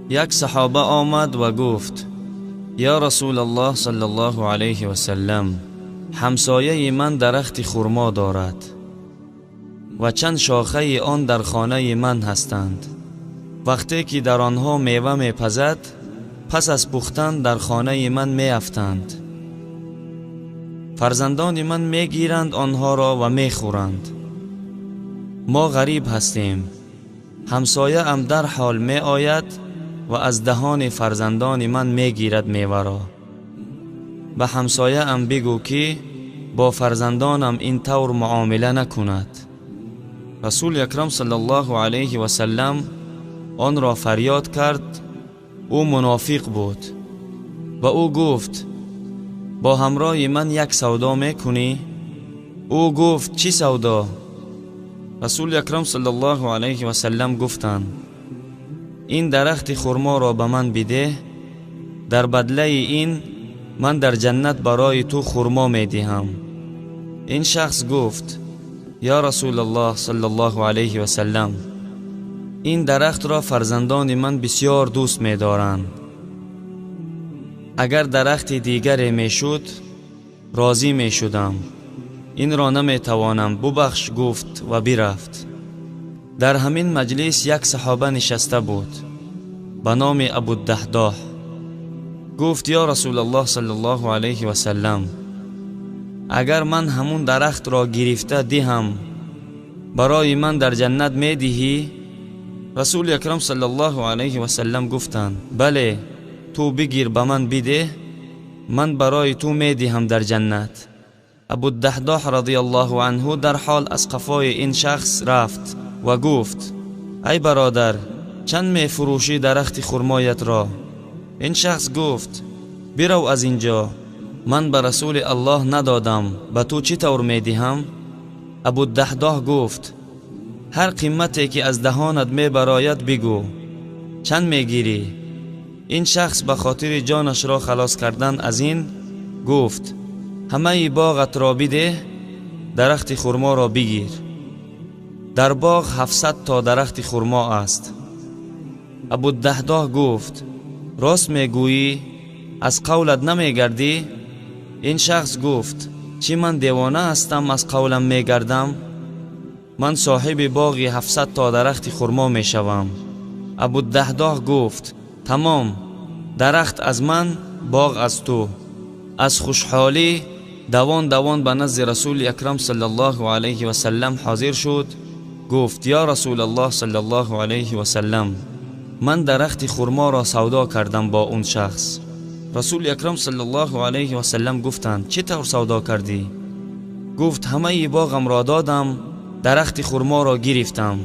Як саҳоба омад ва гуфт: ё Расулуллоҳ саллаллоҳу алайҳи васаллам, ҳамсояи ман дарахти хурмо дорад ва чанд шохаи он дар хонаи ман ҳастанд. Вақте ки дар онҳо мева мепазад, пас аз пухтан дар хонаи ман меафтанд. Фарзандони ман мегиранд онҳоро ва мехӯранд. Мо ғариб ҳастем. Ҳамсояам дарҳол меояд ва аз даҳони фарзандони ман мегирад меваро. Ба ҳамсояам бигӯ, ки бо фарзандонам ин тавр муомила накунад. Расули Акрам саллаллоҳу алайҳи васаллам онро фарёд кард. Ӯ мунофиқ буд. Ба ӯ гуфт: бо ҳамроҳи ман як савдо мекунӣ? Ӯ гуфт: чӣ савдо? Расули Акрам саллаллоҳу алайҳи васаллам гуфтанд: ин дарахти хурморо ба ман бидеҳ, дар бадлаи ин ман дар ҷаннат барои ту хурмо медиҳам. Ин шахс гуфт: ё Расулуллоҳ саллаллоҳу алайҳи васаллам, ин дарахтро фарзандони ман бисёр дӯст медоранд. Агар дарахти дигаре мешуд, розӣ мешудам. Инро наметавонам, бубахш, гуфт ва бирафт. Дар ҳамин маҷлис як саҳоба нишаста буд ба номи Абудаҳдоҳ. Гуфт: ё Расулуллоҳ саллаллоҳу алайҳи васаллам, агар ман ҳамун дарахтро гирифта диҳам, барои ман дар ҷаннат медиҳӣ? Расули Акрам саллаллоҳу алайҳи васаллам гуфтанд: бале, ту бигир, ба ман бидеҳ, ман барои ту медиҳам дар ҷаннат. Абудаҳдоҳ радиаллоҳу анҳу дарҳол аз қафои ин шахс рафт ва гуфт: ай бародар, чанд мефурӯшӣ дарахти хурмоятро? Ин шахс гуфт: бирав аз инҷо, ман ба Расули Аллоҳ надодам, ба ту чӣ тавр медиҳам? Абудаҳдоҳ гуфт: ҳар қимате ки аз даҳонат мебарояд бигӯ, чанд мегирӣ? Ин шахс ба хотири ҷонашро халос кардан аз ин гуфт: ҳамаи боғатро бидеҳ, дарахти хурморо бигир. Дар боғ 700 то дарахти хурмо аст. Абудаҳдоҳ гуфт: рост мегӯӣ, аз қавлат намегардӣ? Ин шахс гуфт: чӣ ман девона ҳастам, аз қавлам мегардам? Ман соҳиби боғи 700 то дарахти хурмо мешавам. Абудаҳдоҳ гуфт: тамом, дарахт аз ман, боғ аз ту. Аз хушҳолӣ давон давон ба назди Расули Акрам саллаллоҳу алайҳи васаллам ҳозир шуд. Гуфт: ё Расулуллоҳ саллаллоҳу алайҳи васаллам, ман дарахти хурморо савдо кардам бо он шахс. Расули Акрам саллаллоҳу алайҳи васаллам гуфтанд: чӣ тавр савдо кардӣ? Гуфт: ҳамаи боғамро додам, дарахти хурморо гирифтам.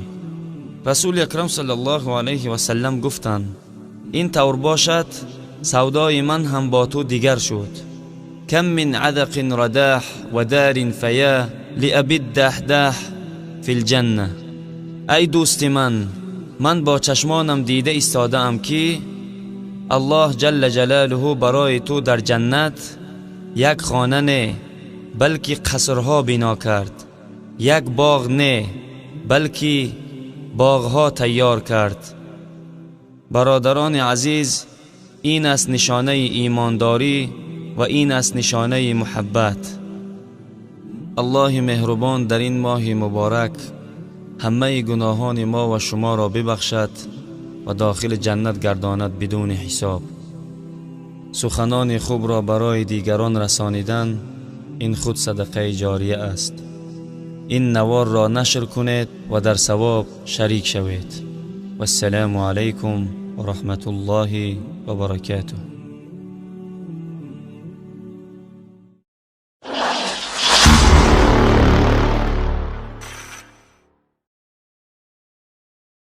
Расули Акрам саллаллоҳу алайҳи васаллам гуфтанд: ин тавр бошад, савдои ман ҳам бо ту дигар шуд. Кам мин адақин радаҳ ва дарин фая лиаби даҳдаҳ фил ҷанна. Ай дӯсти ман, ман бо чашмонам дида истодаам, ки Аллоҳ ҷалла ҷалолуҳу барои ту дар ҷаннат як хона не, балки қасрҳо бино кард, як боғ не, балки боғҳо тайёр кард. Бародарони азиз, ин аст нишонаи имондорӣ ва ин аст нишонаи муҳаббат. Аллоҳи меҳрубон дар ин моҳи муборак ҳамаи гуноҳони мо ва шуморо бибахшад ва дохили ҷаннат гардонад бидуни ҳисоб. Суханони хубро барои дигарон расонидан ин худ садақаи ҷория аст. Ин наворро нашр кунед ва дар савоб шарик шавед. Вассалому алайкум ва раҳматуллоҳи ва баракатуҳ.